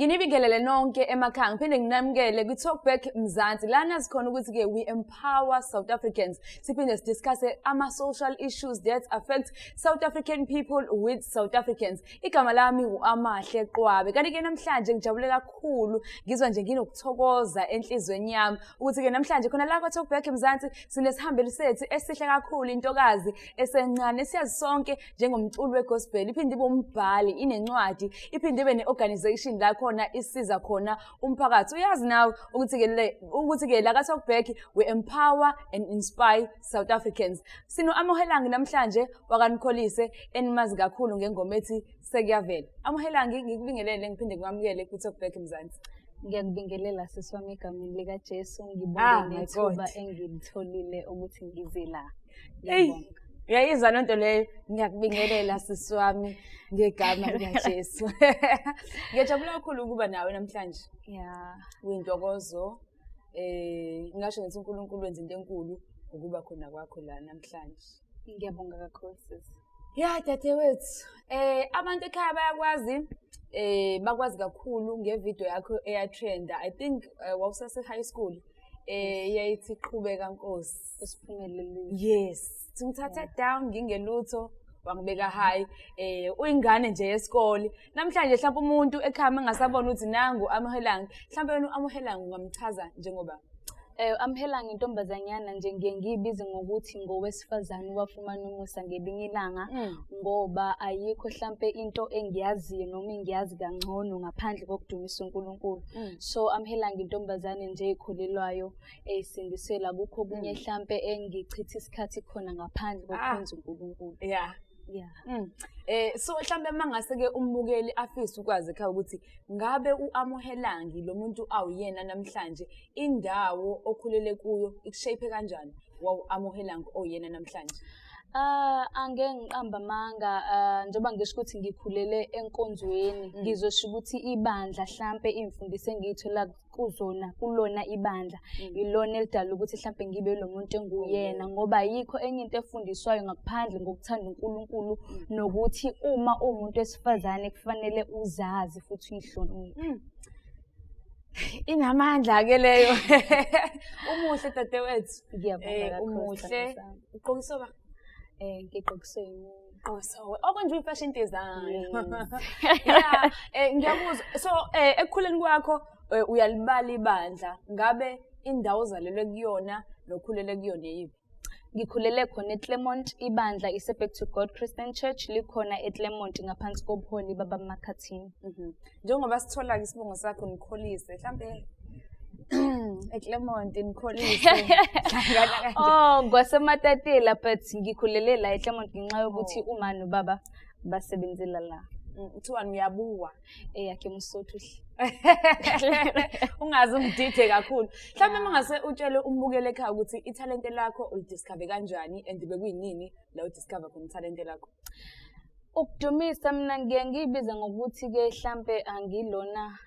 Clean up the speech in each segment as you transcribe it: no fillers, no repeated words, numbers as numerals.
Nginibingelele nonke emakhaya, ngiphinde nginamukele kwi-Talkback Mzansi, la nazi khona ukuthi-ke we empower South Africans, siphinde sidiscusse ama-social issues that affect South African people with South Africans. Igama lami u-Amahle Qwabe. Kanti-ke namhlanje ngijabule kakhulu, ngizwa nje nginokuthokoza enhliziyweni yami ukuthi-ke namhlanje khona la kwa-Talkback Mzansi sinesihambeli sethu esihle kakhulu, intokazi esencane esiyazi sonke njengomculi wegospel, iphinde ibe umbhali, inencwadi, iphinde ibe ne-organization la khona isiza khona umphakathi. Uyazi nawe ukuthi-ke la ka-Talkback we empower and inspire South Africans. Sino-Amohelang namhlanje wakaNkholise, enimazi kakhulu ngengoma ethi "Sekuyavela". Amohelang, ngikubingelele, ngiphinde ngikwamukele kwi-Talkback Mzansi. Ngiyakubingelela, sisi wami, egameni likaJesu. Ah, Ngibonge my nethuba God. engilitholile ukuthi ngize la. Eyi, Ngiyabonga. uyayizwa loo nto leyo? Ngiyakubingelela, sisi wami, ngegama likaJesu. Ngiyajabula kakhulu ukuba nawe namhlanje. Kuyintokozo. Ngingasho ngithi uNkulunkulu wenza into enkulu ukuba khona kwakho la namhlanje. Ngiyabonga kakhulu, sisi. Ya, dadewethu, abantu ekhaya bayakwazi, bakwazi kakhulu ngevideo yakho eyatrenda. I think wawusase high school. Yayithi "Qhubeka Nkosi". Usiphumelelile. Yes, ngithathe down ngingelutho, wangibeka high. Uyingane nje yesikole. Namhlanje mhlawumbe umuntu ekhaya engasabona ukuthi nangu Amohelang. Mhlawumbe wena u-Amohelang ungamchaza njengoba? Amohelang intombazanyana nje, ngiye ngiyibize ngokuthi ngowesifazane wafumana umusa ngelinye ilanga, ngoba ayikho hlampe into engiyaziyo noma engiyazi kangcono ngaphandle kokudumisa uNkulunkulu. So Amohelang intombazane nje eyikholelwayo, eyisindisela, kukho okunye hlampe engichitha isikhathi khona ngaphandle kokukhonza uNkulunkulu. Yeah. So mhlambe mangase ke umbukeli afise ukwazi ekhaya ukuthi ngabe uAmohelangi lo muntu awuyena namhlanje, indawo okhulele kuyo ikushape kanjani wawu Amohelangi oyena namhlanje? Ah, angeke ngiqamba amanga, njengoba ngisho ukuthi ngikhulele enkonzweni, ngizosho ukuthi ibandla, hlampe imfundiso engiyithola kuzona kulona ibandla, ilona elidala ukuthi hlampe ngibe lo muntu enguyena, ngoba ayikho enye into efundiswayo ngaphandle ngokuthanda uNkulunkulu nokuthi uma uwumuntu wesifazane kufanele uzazi futhi uyihloniphe. Inamandla ke leyo. Umuhle, dadewethu. Ngiyabonga kakhulu, Umuhle. sithandwa sami. Ugqokiswa ba? Ngigqokiswe yimi. Ugqokiswa okonje uyi-fashion design. Yes. Yeah, ngiyakuzwa. So ekukhuleni kwakho, uyalibala ibandla. Ngabe indawo ozalelwe kuyona nokhulele kuyona yiphi? Ngikhulele khona eClermont, ibandla ise-Back to God Christian Church likhona eClermont ngaphansi kobuholi baba Makhathini. Njengoba sithola ke isibongo sakho Nikholise, mhlambe eClermont Nikholise hlangana kanjani? Oh, kwaseMatatela, but ngikhulele la eClermont ngenxa yokuthi uma nobaba basebenzela la. Kuthiwa uyabuwa. Yakhe Mosotho hle. Ungaze ungidide kakhulu. Mhlawumbe uma ngase utshele umbukeli ekhaya ukuthi ithalente lakho ulidiscover kanjani and bekuyinini la udiscover khona ithalente lakho? Ukudumisa mina ngiye ngiyibiza ngokuthi ke hlampe angilona,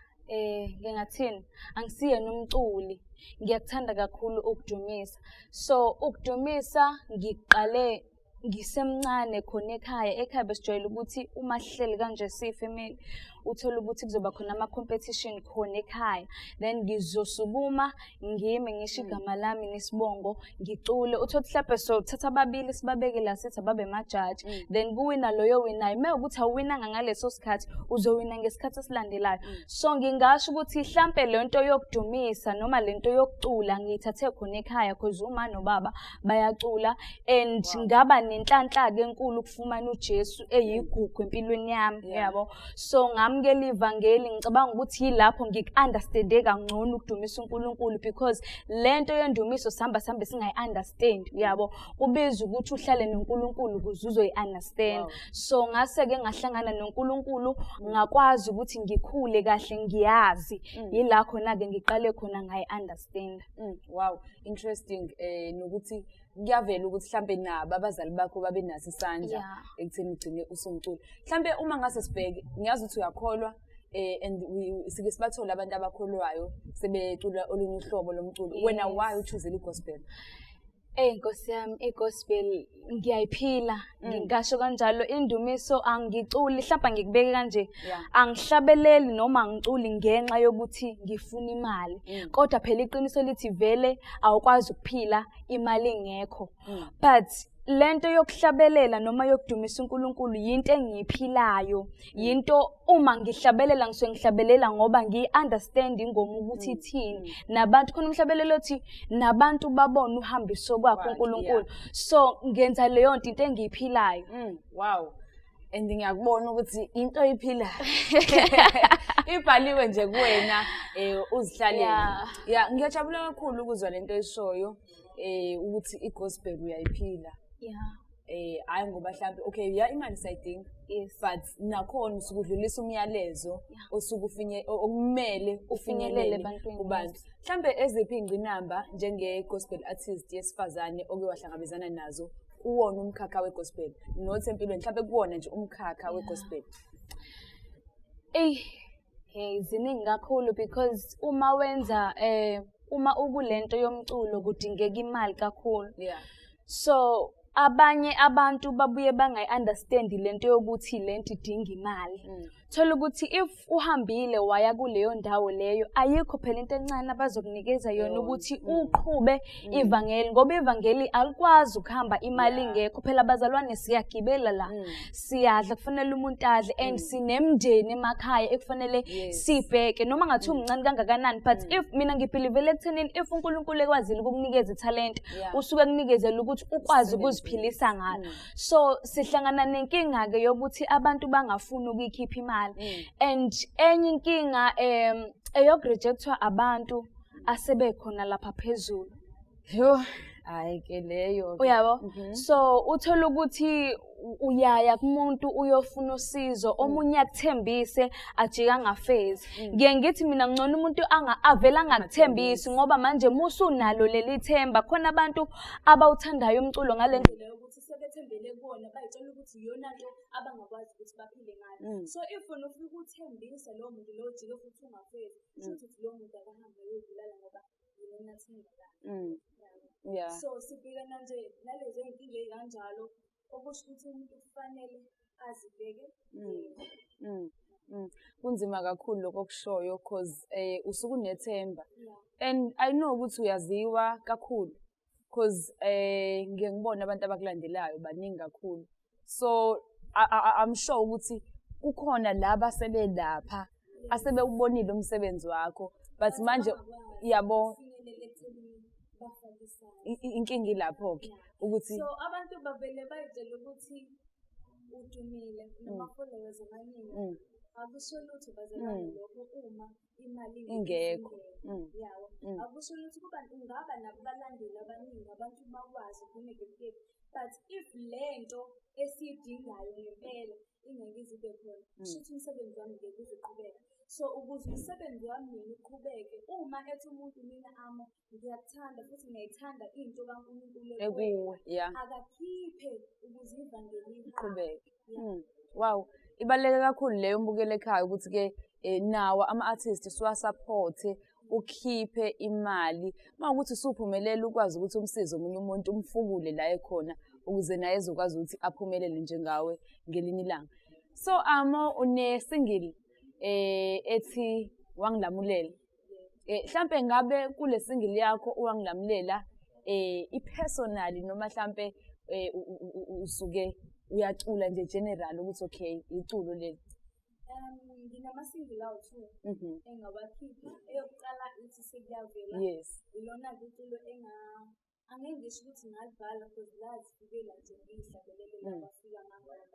ngingathini, angisiyena umculi, ngiyakuthanda kakhulu ukudumisa. So ukudumisa ngiqale ngisemncane khona ekhaya. Ekhaya besijwayele ukuthi uma sihleli kanje siyi-family, uthole ukuthi kuzoba khona ama-competition khona ekhaya, then ngizosukuma ngime, ngisho igama lami nesibongo, ngicule. Uthole ukuthi hlampe sothatha ababili, sibabeke la, sithi ababe majaji, then kuwina loyo winayo. Uma ukuthi awuwinanga ngaleso sikhathi, uzowina ngesikhathi esilandelayo. So ngingasho ukuthi hlampe le nto yokudumisa noma le nto yokucula ngiyithathe khona ekhaya, 'cause uma nobaba bayacula, and ngaba nenhlanhla-ke enkulu ukufumana uJesu eyigugu empilweni yami, yabo. So ngamukela ivangeli, ngicabanga ukuthi yilapho ngiku-understande kangcono ukudumisa uNkulunkulu, because le nto yendumiso sihamba sihambe singayi-understand, yabo. Kubiza ukuthi uhlale noNkulunkulu ukuze uzoyi-understand. So ngase-ke ngahlangana noNkulunkulu, ngakwazi ukuthi ngikhule kahle, ngiyazi. Yila khona-ke ngiqale khona ngayi-understand. Wow, interesting, nokuthi kuyavela ukuthi mhlambe nabo abazali bakho babe naso isandla ekutheni ugcine usumculi. Mhlambe uma ngase sibheke, ngiyazi ukuthi uyakholwa, and sike sibathole abantu abakholwayo sebecula olunye uhlobo lomculo. Wena why uchoose igospel? Eyi Nkosi yami, i-gospel ngiyayiphila, ngingasho kanjalo. Indumiso angiculi, mhlawumbe ngikubeke kanje, angihlabeleli noma angiculi ngenxa yokuthi ngifuna imali. Kodwa phela iqiniso lithi vele awukwazi ukuphila imali ingekho. But lento yokuhlabelela noma yokudumisa uNkulunkulu yinto engiyiphilayo. Yinto uma ngihlabelela ngisuke ngihlabelela ngoba ngiyi-understand ingoma ukuthi ithini. Nabantu khona umhlabelelo othi nabantu babone uhambiso kwakho uNkulunkulu. So ngenza leyo nto, into engiyiphilayo. Wow. And ngiyakubona ukuthi into oyiphilayo ibhaliwe nje kuwena, uzihlalele. Yeah, ngiyajabula kakhulu ukuzwa lento oyishoyo, ukuthi i-gospel uyayiphila. Hayi ngoba mhlambe, okay, ya, imali siyayidinga. But nakhona usuke udlulisa umyalezo osuke ufinye okumele ufinyelele ebantwini, kubantu. Mhlambe eziphi ingqinamba njenge-gospel artist yesifazane oke wahlangabezana nazo kuwona umkhakha we-gospel? Not empilweni, mhlambe kuwona nje umkhakha we-gospel. Eyi, hey, ziningi kakhulu because uma wenza uma ukulento yomculo kudingeka imali kakhulu. So abanye abantu babuye bangayi-understand lento yokuthi lento idinga imali. Thola ukuthi if uhambile waya kuleyo ndawo leyo, ayikho phela into encane abazokunikeza yona ukuthi uqhube ivangeli, ngoba ivangeli alikwazi ukuhamba imali ingekho. Phela abazalwane siyagibela la, siyadla, kufanele umuntu adle, and sinemndeni emakhaya ekufanele sibheke, noma ngathiwa umncane kangakanani. But if mina ngi-believe-le ekuthenini if uNkulunkulu ekwazile ukukunikeza ithalente, usuke ekunikezela ukuthi ukwazi ukuziphilisa ngalo. So sihlangana nenkinga-ke yokuthi abantu bangafuni ukuyikhipha imali. And enye inkinga eyoku-reject-wa abantu asebekhona lapha phezulu. Yo, hayi ke leyo. Uyabo? So uthola ukuthi uyaya kumuntu uyofuna usizo, omunye akuthembise ajike angafezi. Ngiye ngithi mina ngcono umuntu avele angakuthembisi, ngoba manje musunalo leli themba, khona abantu abawuthandayo umculo ngale ndlela yokuthi sebethembele kuwona, bayitshela ukuthi iyona nto abangakwazi ukuthi baphile ngayo. So if wena ufike uthembise lowo muntu lowo, ujike futhi ungafezi, kusho ukuthi lowo muntu akahambe ayobulala ngoba yilona themba lakhe. So sibhekana nje nalezo y'nkinga ey'kanjalo, okusho ukuthi umuntu kufanele azibheke yena. Kunzima kakhulu lokho okushoyo, cause usuke unethemba. And I know ukuthi uyaziwa kakhulu, cause ngiye ngibone abantu abakulandelayo baningi kakhulu. So I'm sure ukuthi kukhona laba sebelapha asebewubonile umsebenzi wakho, but manje yabo Finyelele ekuthenini bafake isandla. Inkinga ilapho-ke ukuthi So abantu bavele bayitshele ukuthi udumile, unama-followers amaningi. Akusho lutho bazalwane lokho uma imali ingekho. Ingekho. Yawo. Akusho lutho kuba ungaba nabalandeli abaningi, abantu bakwazi ukhoneke, but if lento esiyidingayo ngempela ingeke ize ibe khona, kusho ukuthi umsebenzi wami ngeke uze uqhubeke. So ukuze umsebenzi wami mina uqhubeke, uma ethi umuntu, "Mina Amo ngiyakuthanda futhi ngiyayithanda into kaNkulunkulu ekuwe, akakhiphe ukuze ivangeli lihambe." Iqhubeke. Wow, ibaluleke kakhulu leyo, mbukele ekhaya, ukuthi-ke nawo ama-artist siwa-support-e, ukhiphe imali. Uma ukuthi usuphumelela, ukwazi ukuthi umsize omunye umuntu, umfukule la ekhona ukuze naye ezokwazi ukuthi aphumelele njengawe ngelinye ilanga. So Amo, une-single ethi Wangilamulela. Mhlambe ngabe kule single yakho uWangilamulela i-personally, noma mhlambe usuke uyacula nje general ukuthi okay, iculo leli? Nginama-single awu-two engawakhipha. Eyokuqala ithi Sekuyavela. Ilona-ke iculo angeke ngisho ukuthi ngalibhala, because lazifikela nje ngiyihlabelele, kwafika amagama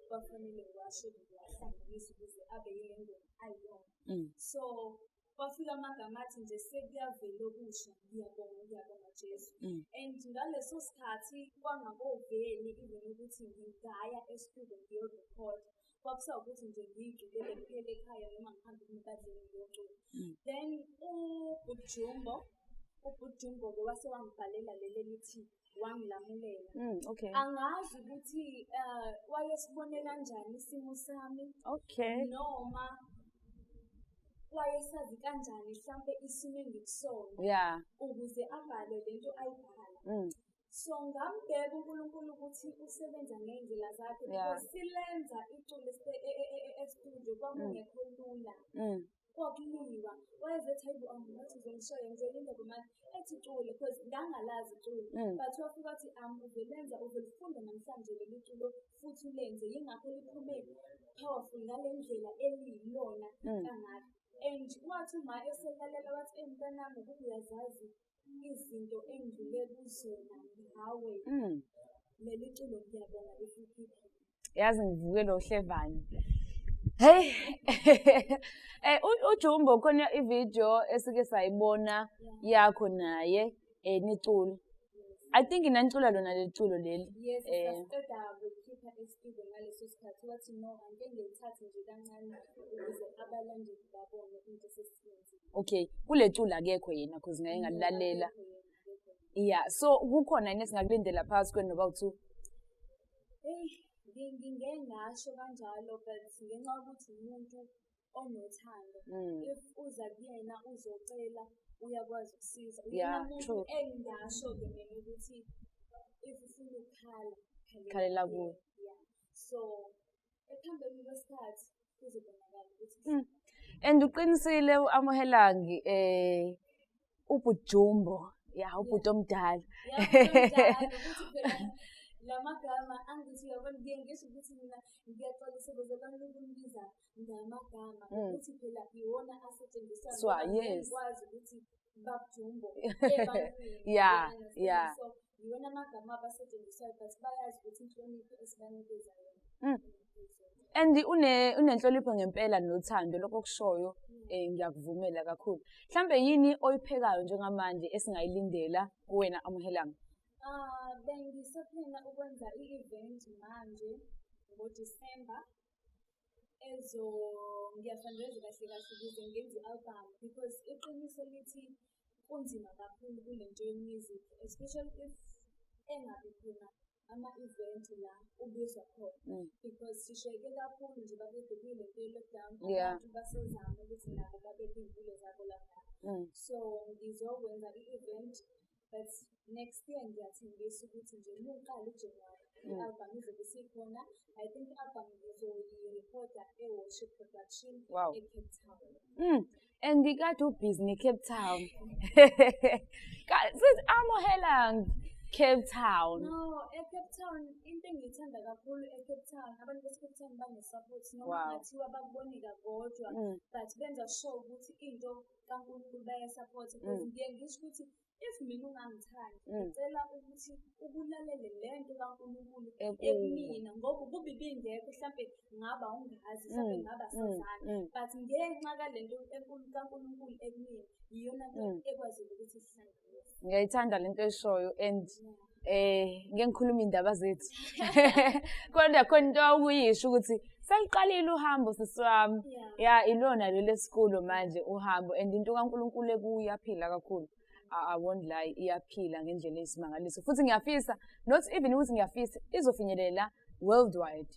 kwafanele ngiwasho, ngiwahlanganise ukuze abe yile ngoma ayiyona. So kwafika amagama athi nje, "Sekuyavela okusha, ngiyabonga, ngiyabonga Jesu." And ngaleso sikhathi kwangakoveli even ukuthi ngingaya e-studio ngiyorekhoda, kwakusawukuthi nje ngiy'culele kuphela ekhaya noma ngihambe emabandleni ngiyocula. Then uBhut' uBhut' Jumbo-ke wase wangibhalela leli elithi Wangilamulela. Angazi ukuthi wayesibone kanjani isimo sami noma wayesazi kanjani hlampe isimo engikusona ukuze abhale lento ayibhala. So ngambheka uNkulunkulu ukuthi usebenza ngey'ndlela zakhe because silenza iculo e-studio kwakungekho lula. Kwakuliwa. Wayezethi hayibo angathi uzongishaya ngizolinda manje ethi cule because ngangalazi iculo. But wafika wathi uzolenza uzolifunda namhlanje leli culo futhi ulenze yingakho liphume powerful ngale ndlela eliyilona kangaka. And wathi uma eselalela wathi eyi mntanami ukube uyazazi izinto engidlule kuzona ngawe. Leli culo ngiyabonga if ukhiphe. Yazi ngivuke lo hlevane. Hey. UJumbo khona ivideo esike sayibona yakho naye nicula. I think nanicula lona leli culo leli. Yes, sasiqeda ukukhipha e-studio ngaleso sikhathi wathi no angike ngilithathe nje kancane ukuze abalandeli babone into esesiyenzile. Okay, kule culo akekho yena cause ngake ngalilalela. Yeah, so kukhona yini esingakulindela phakathi kwenu noba u-two? Eyi, ngingeke ngasho kanjalo but ngenxa yokuthi umuntu onothando, if uza kuyena uzocela uyakwazi ukusiza. Uyena muntu engingasho-ke mina ukuthi if ufuna ukukhala, khalela kuye. Yeah. So ekuhambeni kwesikhathi kuzobonakala ukuthi And uqinisile u-Amohelang uBhut' ya ubhuti omdala. Yeah, ukuthi phela la magama angithi uyabona ngiye ngisho ukuthi mina ngiyaxolisa bazalwane ukunibiza ngamagama ukuthi phela iwona asetshenziswa Swa, yes. Ngikwazi ukuthi babjumbo ebantwini. So iwona amagama abasetshenziswayo but bayazi ukuthi inhlonipho esibanikeza yona. And unenhlonipho ngempela nothando lokho okushoyo ngiyakuvumela kakhulu. Mhlambe yini oyiphekayo njengamanje esingayilindela kuwena Amohelang? Bengisaphena ukwenza i-event manje ngoDisemba ezo ngiyafundraise kahle kahle ukuze ngenze i-album because iqiniso lithi kunzima kakhulu kule nto ye-music especially if engabi khona ama-event la ubizwa khona because sishayeke kakhulu nje babede kuyile nto ye-lockdown abantu basezama ukuthi nabo babeke iy'mpilo zabo lapha. So ngizokwenza i-event but next year ngiyathembisa ukuthi nje uma uqala uJanuwari i-album izobe isikhona. I think i-album ngizoyirekhoda e-Worship Production e-Cape Town. And kade ubhizi ne-Cape Town. Sithi Amohelang Cape Town. No, e-Cape Town into engiyithanda kakhulu e-Cape Town, abantu base-Cape Town bane-support noma ngathiwa bakuboni kakodwa but benza sure ukuthi into kaNkulunkulu bayasupport because ngiye ngisho ukuthi if mina ungangithandi ngicela ukuthi ukulalele lento kaNkulunkulu ekumina ngoba kube ibingekho mhlambe ngaba ungazi mhlambe ngaba sazana but ngenxa kalento enkulu kaNkulunkulu ekumina iyona nto ekwazile ukuthi sihlanganise. Ngiyayithanda lento eshoyo and ngeke ngikhulume indaba zethu. Kodwa khona into okuyisho ukuthi seliqalile uhambo sisi wami. Yeah, ilona leli esikulo manje uhambo and into kaNkulunkulu ekuyaphila kakhulu. I won't lie, iyaphila ngendlela eyisimangaliso. Futhi ngiyafisa, not even ukuthi ngiyafisa, izofinyelela worldwide.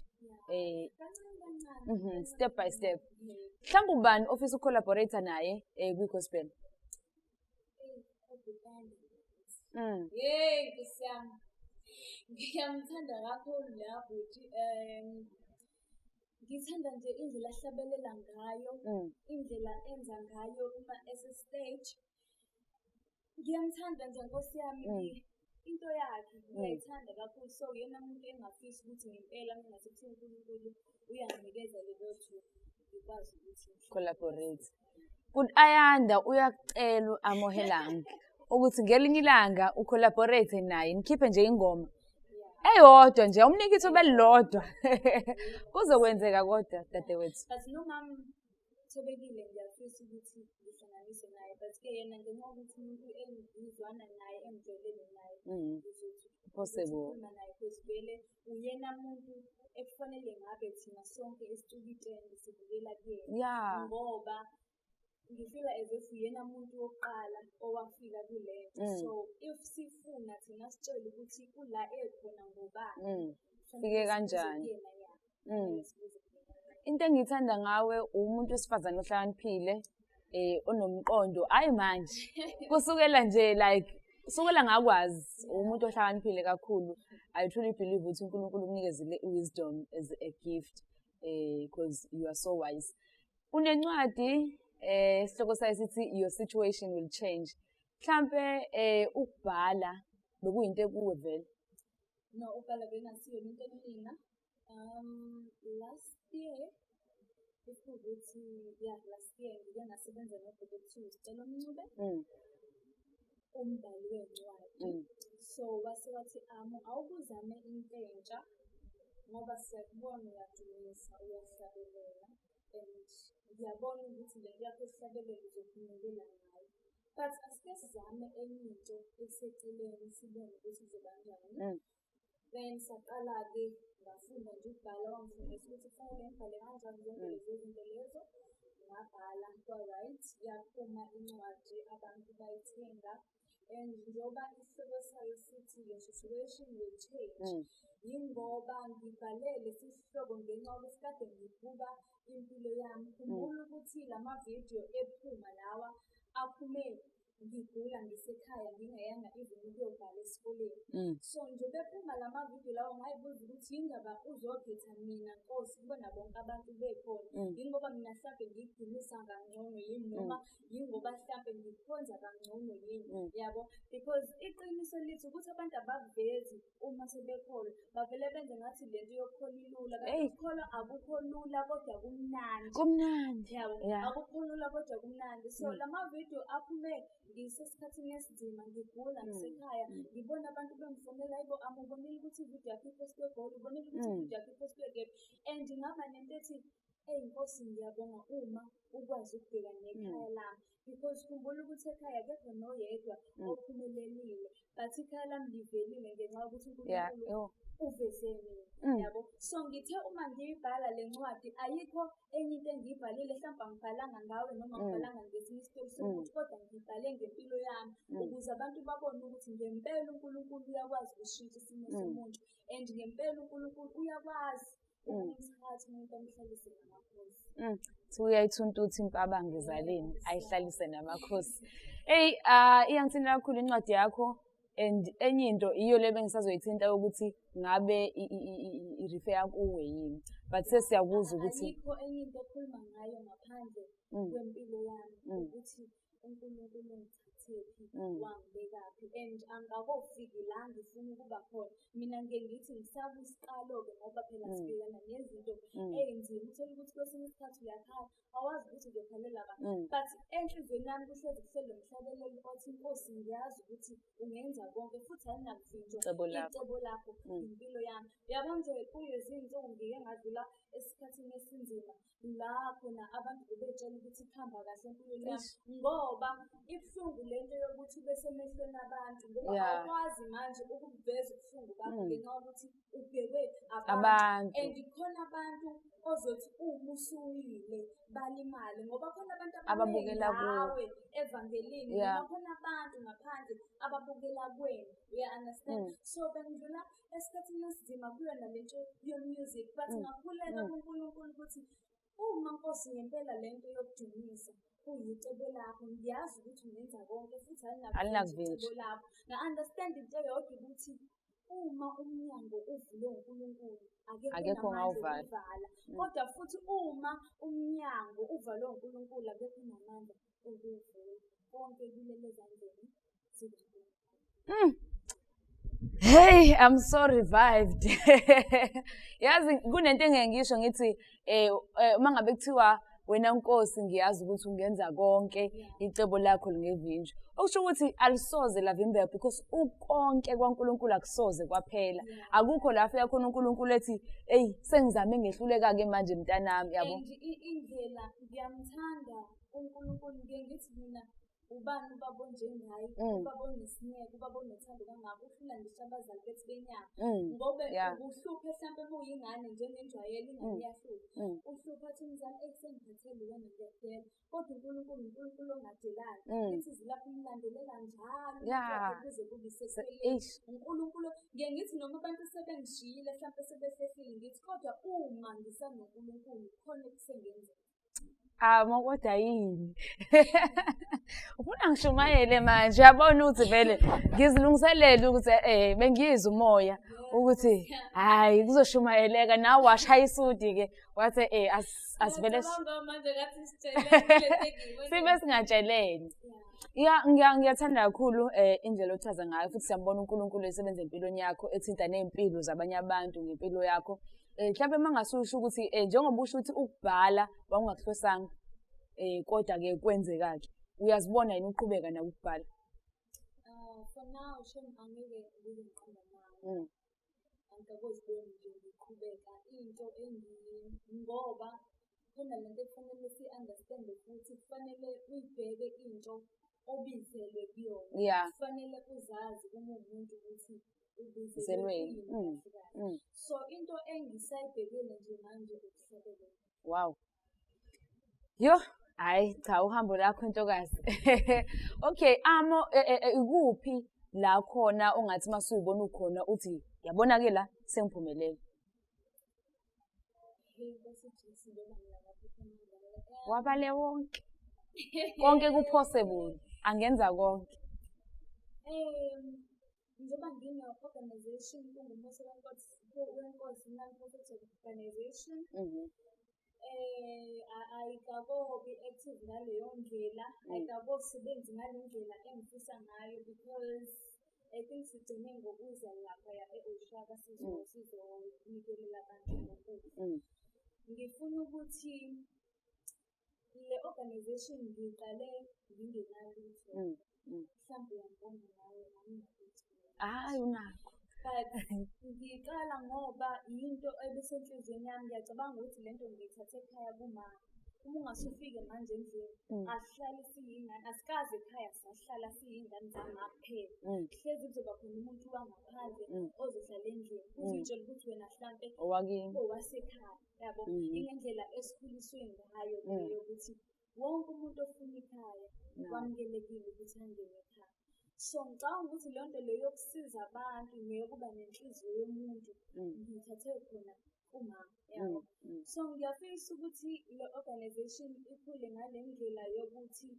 Step by step. Mhlawumbe ubani ofisa ukucollaborate naye kwi-gospel? Yey, Nkosi yami. Ngiyamthanda kakhulu la bhuti. Ngithanda nje indlela ahlabelela ngayo, indlela enza ngayo uma ese-stage. Ngiyamthanda nje Nkosi yami, into yakhe ngiyayithanda kakhulu. So uyena muntu engafisa ukuthi ngempela ngingase kuthiwa uNkulunkulu uyanginikeza lelo thuba ngikwazi ukuthi collaborate. But Ayanda uyakucela u-Amohelang ukuthi ngelinye ilanga ucollaborate naye nikhiphe nje ingoma eyodwa nje umnike ithuba elilodwa. Kuzokwenzeka kodwa dadewethu. But nomama Thobekile ngiyafisa ukuthi ngihlanganise naye but ke yena ngenxa yokuthi umuntu engizwana naye engijwayelene naye ngizothi possible naye because vele uyena muntu ekufanele ngabe thina sonke esicukiteni sibukela kuyena ngoba ngifila as if uyena muntu wokuqala owafika kule nto. So if sifuna thina sitshele ukuthi ula ekhona ngobani fike kanjani. Into engiyithanda ngawe umuntu wesifazane ohlakaniphile onomqondo hayi manje kusukela nje like Sukela ngakwazi umuntu ohlakaniphile kakhulu. I truly believe ukuthi uNkulunkulu ukunikezile wisdom as a gift, because you are so wise. Unencwadi, sihloko sayo sithi "Your Situation Will Change". Mhlambe ukubhala bekuyinto ekuwe vele? No, ukubhala bekungasiyo into ekumina. Last year, if kuwukuthi, yeah, last year ngike ngasebenza nobhuti ekuthiwa uSicelo Mncube, umbhali wey'ncwadi. So wase wathi, "Amo, awukuzame into entsha ngoba siyakubona uyadumisa, uyahlabelela, and ngiyabona ukuthi le nto yakho yokuhlabelela uzophumelela ngayo. But asike sizame enye into eseceleni, sibone ukuthi kuzoba kanjani." Then saqala-ke, ngafunda nje ukubhala, wangifundisa ukuthi kufanele ngibhale kanjani, zonke lezo zinto lezo. Ngabhala kwa-right, yaphuma incwadi, abantu bayithenga. And njengoba isihloko sayo sithi "Your Situation Will Change", yingoba ngibhale lesi sihloko ngenxa yokuthi kade ngibuka impilo yami. Khumbula ukuthi lama vidiyo ephuma lawa aphume ngigula ngisekhaya, ngingayanga even ukuyobhala esikoleni. So nje bephuma lama vidiyo lawa, ngayibuza ukuthi yindaba uzokhetha mina, Nkosi, kubona bonke abantu bekhona. Yingoba mina hlampe ngikudumisa kangcono yini, noma yingoba hlampe ngikhonza kangcono yini? Yabo? Because iqiniso lithi ukuthi abantu abakuvezi uma sebekholwa, bavele benze ngathi lento yokukholwa ilula. Kanti ukukholwa akukho lula, kodwa kumnandi. Kumnandi. Yabo, akukho lula kodwa kumnandi. So lama vidiyo aphume ngisesikhathini esinzima, ngigula, ngisekhaya, ngibona abantu bengifonela, "Hayibo Amo, ubonile ukuthi ividiyo yakho iphostwe eGoli, ubonile ukuthi ividiyo yakho iphostwe kephi?" And ngaba nento ethi, "Eyi Nkosi, ngiyabonga uma ukwazi ukubheka nekhaya lami." Because khumbula ukuthi ekhaya akekho noyedwa ophumelelile, but ikhaya lami livelile ngenxa yokuthi uNkulunkulu uveze mina. Yabo? So ngithe uma ngiyibhala le ncwadi, ayikho enye into engiyibhalile, hlampe angibhalanga ngawe noma angibhalanga ngesinye isitori somuntu, kodwa ngibhale ngempilo yami ukuze abantu babone ukuthi ngempela uNkulunkulu uyakwazi ukushintsha isimo somuntu, and ngempela uNkulunkulu uyakwazi ukumthatha umuntu amhlalise namakhosi. Kuthiwa uyayithuntutha impabanga ezaleni, ayihlalise namakhosi. Eyi, ah, iyangithinta kakhulu incwadi yakho, and enye into iyo le bengisazoyithinta ukuthi ngabe i-refer kuwe yini. But sesiyakuzwa ukuthi Ayikho enye into ekhuluma ngayo ngaphandle kwempilo yami, ukuthi uNkulunkulu ungithathephi, wangibekaphi, and angikakofiki la ngifuna ukuba khona. Mina ngike ngithi ngisakwisiqalo-ke, ngoba phela sibhekana nezinto ey'nzima. Uthole ukuthi kwesinye isikhathi uyakhala, awazi ukuthi uzokhalela ba. But enhliziyweni yami kuhlezi kuhleli lo mhlabelelo othi, "Nkosi, ngiyazi ukuthi ungenza konke futhi alinakuvinjwa Icebo lakho. Icebo lakho impilo yami." Uyabo nje, kulezi iy'nsuku ngike ngadlula esikhathini esinzima la khona abantu bebey'tshela ukuthi kuhamba kahle empilweni yami, ngoba ibuhlungu lento yokuthi ube semehlweni abantu, ngoba awukwazi manje ukubuveza ubuhlungu bakho ngenxa yokuthi ubhekwe abantu. Abantu. And khona abantu ozothi uma usuwile balimale, ngoba khona abantu Ababukela kuwe. ngawe evangelini, noma khona abantu ngaphandle ababukela kuwena, uya-understand? So bengidlula esikhathini esinzima kuyona lento yo-music, but ngakhuleka kuNkulunkulu ukuthi uma, Nkosi, ngempela lento yokudumisa kuyicebo lakho, ngiyazi ukuthi ungenza konke futhi alinakuvinjwa Alinakuvinjwa. icebo lakho. Nga-understand into eyodwa, ukuthi uma umnyango uvulwe uNkulunkulu, akekho Akekho onamandla ongawuvala. okuvala, kodwa futhi uma umnyango uvalwe uNkulunkulu, akekho onamandla okuwuvula. Konke kulele ezandleni zikaNkulunkulu. Hey, I'm so revived. Yazi kunento engeke ngisho ngithi uma ngabe kuthiwa wena Nkosi, ngiyazi ukuthi ungenza konke, icebo lakho lingevinjwa. Okusho ukuthi alisoze lavimbeka, because ukonke kwaNkulunkulu akusoze kwaphela. Akukho la afika khona uNkulunkulu ethi, "Hey, sengizame ngehluleka ke manje mntanami," yabo. And indlela ngiyamthanda uNkulunkulu, ngike ngithi mina, ubani ubaba onjengaye, ubaba onesineke, ubaba onothando kangaka, uhlula ngisho abazali bethu benyama, ngoba uhluphe hlampe uma uyingane, njengenjwayelo ingane iyahlupha, uhlupha athi umzali, "Eyi, sengikhathele wena, ngiyakudela." Kodwa uNkulunkulu uNkulunkulu ongadelani. Lithi izwi lakho umlandelela njalo wakhe kuze kube isekupheleni. uNkulunkulu, ngiye ngithi noma abantu sebengishiyile, hlampe sebehlehlile, ngithi kodwa uma ngisanoNkulunkulu khona ekusengenzeka. Amo kodwa yini? Ufuna ngishumayele manje, uyabona ukuthi vele ngizilungiselele ukuthi bengiyizwa umoya ukuthi hayi kuzoshumayeleka, nawe washaya isudi-ke wathi asivele sibe singatshelene. Ya, ngiyathanda kakhulu indlela ochaza ngayo, futhi siyambona uNkulunkulu esebenza empilweni yakho, ethinta ney'mpilo zabanye abantu ngempilo yakho. Mhlawumbe uma ngase usho ukuthi njengoba usho ukuthi ukubhala wawungakuhlosanga, kodwa-ke kwenzeka-ke, uyazibona yini uqhubeka nawe ukubhala? For now, shem, angeke ngize ngiqonde nawe. Angikaziboni nje ngiqhubeka into ngoba khona lento ekufanele si-understand-e futhi kufanele uyibheke into obizelwe kuyona. Kufanele uzazi uma uwumuntu ukuthi ubizelwe kuyini kahle kahle. So into engisayibhekile nje manje ukuhlabelela. Wow. Yo, hayi cha, uhambo lakho ntokazi. Okay, Amo, ikuphi la khona ongathi masuyibona ukhona uthi yabona-ke la sengiphumelele? Wabale wonke. Konke ku-possible. Angenza konke. Njengoba ngine-organization kunguMusa Wenkosi Non-Profit Organization. Ayikakobi active ngaleyo ndlela, ayikakosebenzi ngale ndlela engifisa ngayo because I think sigcine ngokuza laphaya e-Oshaka sizonikelela abantu ngokudla. Ngifuna ukuthi le organization ngiyiqale ngingenalutho. Mhlawumbe uyangibona nawe, anginalutho. Hhayi, unakho. But ngiyiqala ngoba yinto ebisenhliziyweni yami. Ngiyacabanga ukuthi lento ngiyithathe ekhaya kuma. Uma ungase ufike manje endlini, asihlali siyingane, asikaze ekhaya sahlala siyingane zama kuphela. Hlezi kuzoba khona umuntu wangaphandle ozohlala endlini. Uzitshele ukuthi wena hlampe owasekhaya, yabo. Ingendlela esikhuliswe ngayo leyo yokuthi wonke umuntu ofuna ikhaya wamukelekile ukuthi angene ekhaya. So ngicabanga ukuthi leyo nto leyo yokusiza abantu neyokuba nenhliziyo yomuntu ngiyithathe khona kumama, yabo. So ngiyafisa ukuthi le organization ikhule ngale ndlela yokuthi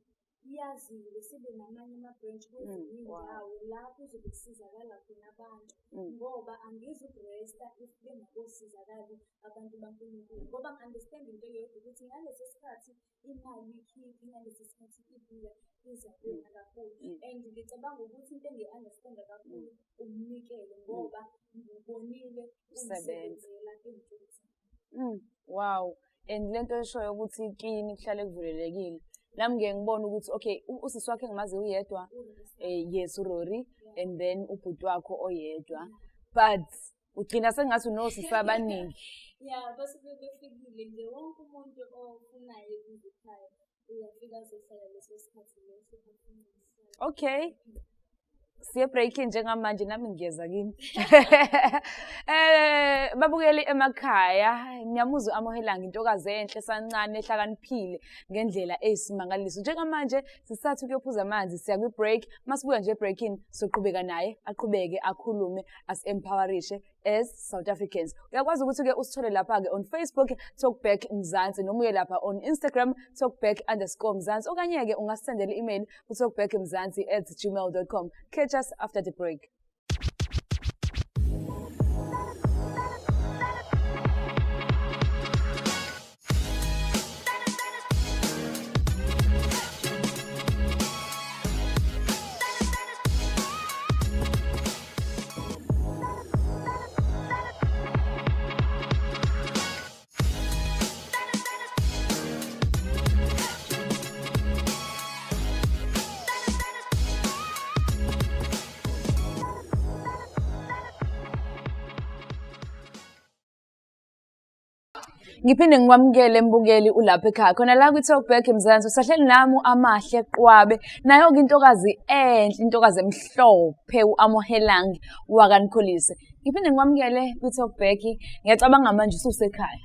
yaziwe, sibe namanye ama-branch kwezinye iy'ndawo la kuzobe kusizakala khona abantu. Ngoba angizukuresta if bengakosizakali abantu baNkulunkulu. Ngoba ngi-understand into eyodwa ukuthi ngaleso sikhathi imali ikhiphi, ngalesi sikhathi ibuya iza kuwena kakhulu. And ngicabanga ukuthi into engiyi-understand-a kakhulu umnikelo ngoba ngiwubonile ungisebenzela ey'ntweni zami. Wow. And lento eshoyo ukuthi kini kuhlale kuvulelekile. Nami ngike ngibone ukuthi okay, usisi wakhe engimazi uyedwa, yes, uRory, and then ubhuti wakho oyedwa. But ugcina sengathi unosisi abaningi. Yeah, basuke befikile nje wonke umuntu ofunayo ukuza ekhaya uyafika azohlala leso sikhathi leso afuna ukuhlala. Okay. Siye break njengamanje, nami ngiyeza kini. Babukeli emakhaya, ngiyamuzwa Amohelang, intokazi enhle sancane ehlakaniphile ngendlela eyisimangaliso. Njengamanje sisathi ukuyophuza amanzi, siya kwi break. Masibuya nje break-in soqhubeka naye, aqhubeke akhulume, as-empowerishe as South Africans. Uyakwazi ukuthi-ke usithole lapha-ke on Facebook, Talkback Mzansi, noma uye lapha on Instagram, Talkback_Mzansi, okanye-ke ungasendela i-email ku-talkbackmzansi@gmail.com. Catch us after the break. Ngiphinde ngikwamukele mbukeli ulapha ekhaya khona la kwi-Talkback Mzansi, usahleli nami u-Amahle Qwabe, nayo-ke intokazi enhle, intokazi emhlophe u-Amohelang wakaNkholise. Ngiphinde ngikwamukele kwi-Talkback. Ngiyacabanga manje ususekhaya,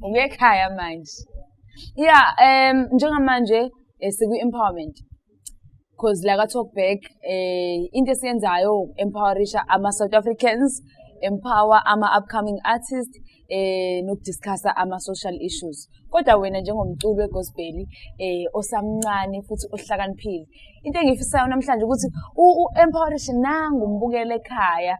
ubuye ekhaya manje. Yeah, njengamanje sikwi-empowerment because la ka-Talkback into esiyenzayo empowerisha ama-South Africans, empower ama-upcoming artists, Nokudiscussa ama-social issues. Kodwa wena njengomculi wegospel osamncane futhi ohlakaniphile, into engiyifisayo namhlanje ukuthi u-empowerishe nangu umbukele ekhaya,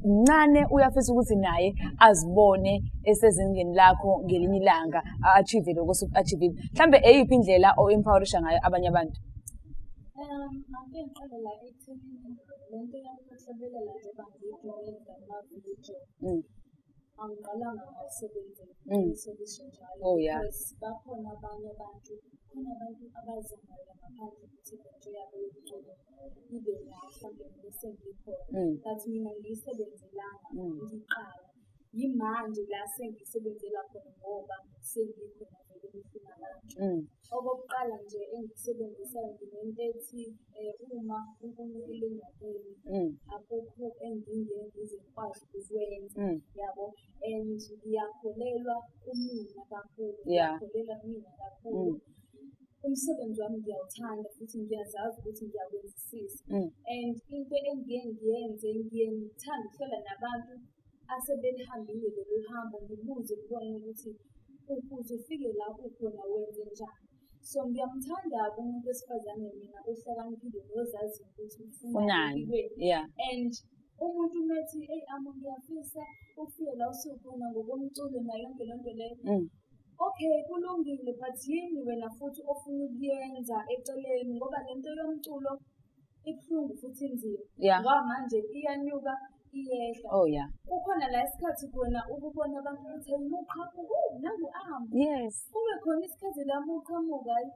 umncane, uyafisa ukuthi naye azibone esezingeni lakho ngelinye ilanga, a-achieve lokho osuku-achieve-ile. Mhlambe eyiphi indlela o-empowerisha ngayo abanye abantu? Ake ngiqale la ekuthenini le nto yami yokuhlabelela, njengoba ngiyidume ngama-video, angiqalanga ngayisebenzela, iqiniso njalo, because bakhona abanye abantu, khona abantu abazamayo la ngaphandle ukuthi lento yabo yomculo ibe la mhlampe bese ngikhona, but mina ngiyisebenzelanga ngiqala. Yimanje la sengiyisebenzela khona ngoba sengikhona vele emehlweni abantu. Okokuqala nje engikusebenzisayo, nginento ethi uma uNkulunkulu engakimi, akukho engingeke ngize ngikwazi ukukwenza, yabo. And ngiyakholelwa kumina kakhulu, ngiyakholelwa kumina kakhulu. Umsebenzi wami ngiyawuthanda futhi ngiyazazi ukuthi ngiyakwenzisisa. And into engiye ngiyenze, ngiye ngithande ukuhlala nabantu asebelihambile lolu hambo, ngibuze kubona ukuthi ukuze ufike la ukhona wenze njani. So ngiyamthanda-ke umuntu wesifazane mina ohlakaniphile nozaziyo ukuthi ufunani Funani. empilweni. And umuntu methi, "Eyi Amo, ngiyafisa ukufika la usukhona ngokomculo nayo yonke le nto leyo." Okay, kulungile, but yini wena futhi ofuna ukuyenza eceleni? Ngoba le nto yomculo ibuhlungu futhi inzima. Ngoba manje iyanyuka, iyehla. Kukhona la isikhathi khona ukubona abantu ukuthi, "Hey, muqhamuka, nangu Amo." Kube khona isikhathi la muqhamuka, hayi,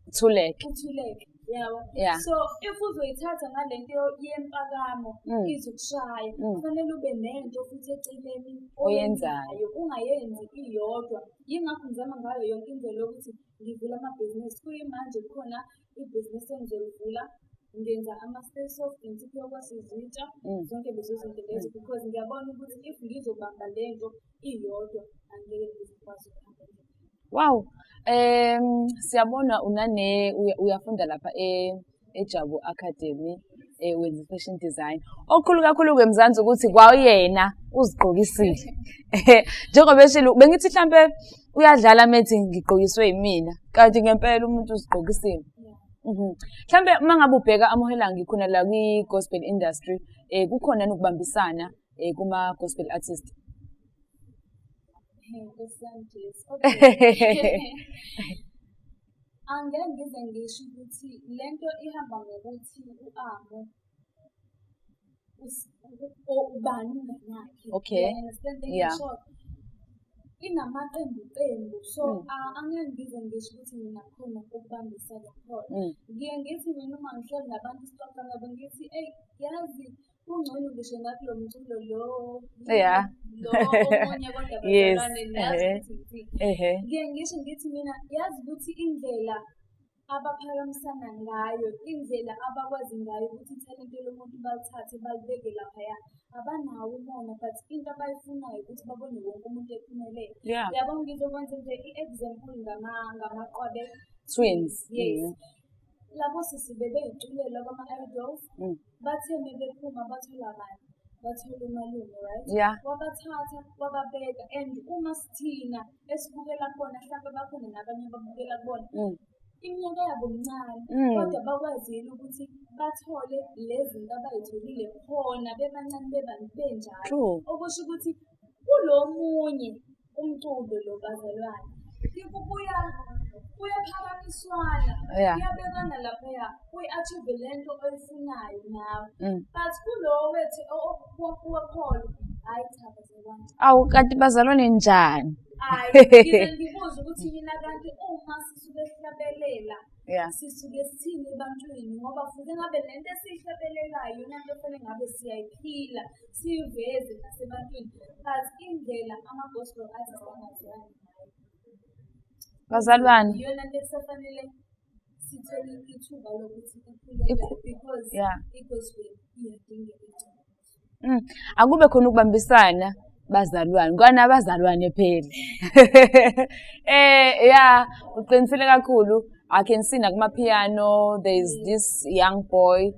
Uthuleke. uthuleke, yabo. So if uzoyithatha ngale nto yempakamo, izokushaya. Kufanele ube nento futhi eceleni oyenzayo. Oyenzayo, ungayenzi iyodwa. Yingakho ngizama ngayo yonke indlela yokuthi ngivule amabhizinisi. Kuyimanje kukhona ibhizinisi engizolivula, ngenza ama-stay soft, insipho yokwasizitsha, zonke lezo zinto lezo, because ngiyabona ukuthi if ngizobamba le nto iyodwa, angeke ngizokwazi ukuhamba endleleni. Wow. Siyabona unane uyafunda lapha eJabu Academy, wenza fashion design. Okukhulu kakhulu ke Mzansi ukuthi kwayena uzigqokisile. Njengoba eshilo, bengithi mhlambe uyadlala methi ngigqokiswe yimina, kanti ngempela umuntu uzigqokisile. Mhlambe uma ngabe ubheka Amohelang ngikhona la kwi gospel industry, kukhona nokubambisana kuma gospel artist? Nkosi yami Jesu. Okay. Angeke ngize ngisho ukuthi lento ihamba ngokuthi u-Amo ubani umngani wakhe. You understand? Ngisho inamaqembu qembu, so angeke ngize ngisho ukuthi mina khona ukubambisana khona. Ngiye ngithi mina uma ngihleli nabantu sixoxa nabo, ngithi, "Eyi, yazi kungcono ngisho nakulo mculo lo lo omunye, kodwa bazalwane, niyazi ukuthi ngithini." Ngiye ngisho ngithi mina, yazi ukuthi indlela abaphakamisana ngayo, indlela abakwazi ngayo ukuthi ithalente lomuntu balithathe balibeke laphaya, abanawo umona, but into abayifunayo ukuthi babone wonke umuntu ephumelele. Yabo, ngizokwenza nje i-example ngamaQwabe Twins. Yes. Labo sisi bebeyiculela kwama-Idols, bathe mebephuma bathola bani? Bathola umalume, right? Yeah. Wabathatha wababeka, and uma sithina esibukela kubona, mhlawumbe bakhona nabanye ababukela kubona, iminyaka yabo mncane, kodwa bakwazile ukuthi bathole lezi zinto abayitholile khona bebancane benjalo. Okusho ukuthi kulo munye umculo lo, bazalwane, kuyaphakamiswana, kuyabekana laphaya, uyi-achieve lento oyifunayo nawe. But kulo wethu wokholo, hhayi cha bazalwane. Awu, kanti bazalwane njani? Hhayi, ngize ngibuze ukuthi mina kanti uma sisuke sihlabelela, sisuke sithini ebantwini? Ngoba futhi ngabe lento esiyihlabelelayo iyona nto efanele ngabe siyayiphila, siyiveze nasebantwini, but indlela ama-gospel artist angazwani ngayo. Bazalwane. Iyona nto ekusafanele sithole ithuba lokuthi ikhuleke, because i-gospel iyadingeka igcine. Akube khona ukubambisana bazalwane, kwana abazalwane phela. Yeah, uqinisile kakhulu. I can see nakuma piano there is this young boy.